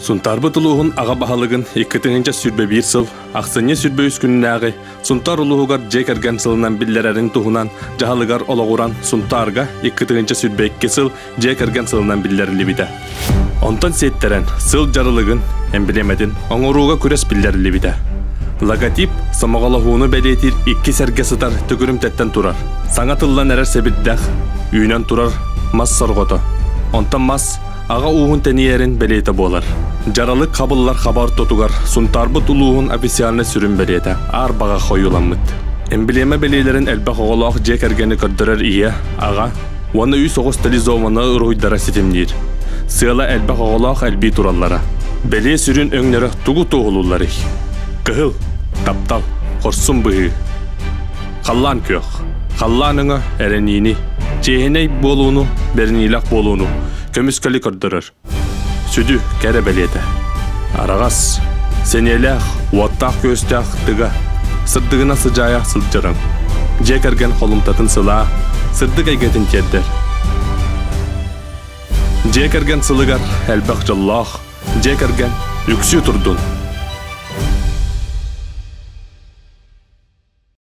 Сунтаарбыт улууһун аҕа баһылыгын 2021 сыл ахсынньы 23 күннээҕи Сунтаар улууһугар дьиэ кэргэн сылынан биллэрэрин туһунан дьаһалыгар олоҕуран Сунтаарга 2022 сыл дьиэ кэргэн сылынан биллэриллибитэ. Онтон сиэттэрэн сыл дьарылыгын, эмблемэтин оҥорууга күрэс биллэриллибитэ. Логотип сомоҕолоһууну бэлиэтиир икки сэргэ сытар төгүрүмтэттэн турар. Саҥа тыллан эрэр сэбирдэх, үүнэн турар мас сорҕото. Онтон мас аҕа ууһун тэнийэрин бэлиэтэ буолар. Дьаралык хабыллар хаба ортотугар Сунтаарбыт улууһун официальнай сүрүн бэлиэтэ Аар баҕах ойууламмыт. Эмблема бэлиэлэрин элбэх оҕолоох дьиэ кэргэни көрдөрөр ийэ, аҕа уонна үс оҕус стилизованнай уруһуйдара ситимниир. Сыала элбэх оҕолоох элбии тураллара. Бэлиэ сүрүн өҥнөрө тугу туоһулуулларый? Кыһыл, таптал, хорсун быһыы. Халлаан күөх. Халлаан өҥө эрэниини, чиэһинэй буолууну, бэриниилээх буолууну көмүскэли көрдөрөр. Сүдү кэрэ бэлиэтэ. Араҕас, сэниэлээх, уоттаах-күөстээх тыга, сырдыгына сыдьаайа сылдьарыҥ. Дьиэ кэргэн холумтатын сылаа, сырдык эйгэтин тиэрдэр. Дьиэ кэргэн сылыгар элбэх дьоллоох, дьиэ кэргэн үксүү турдун!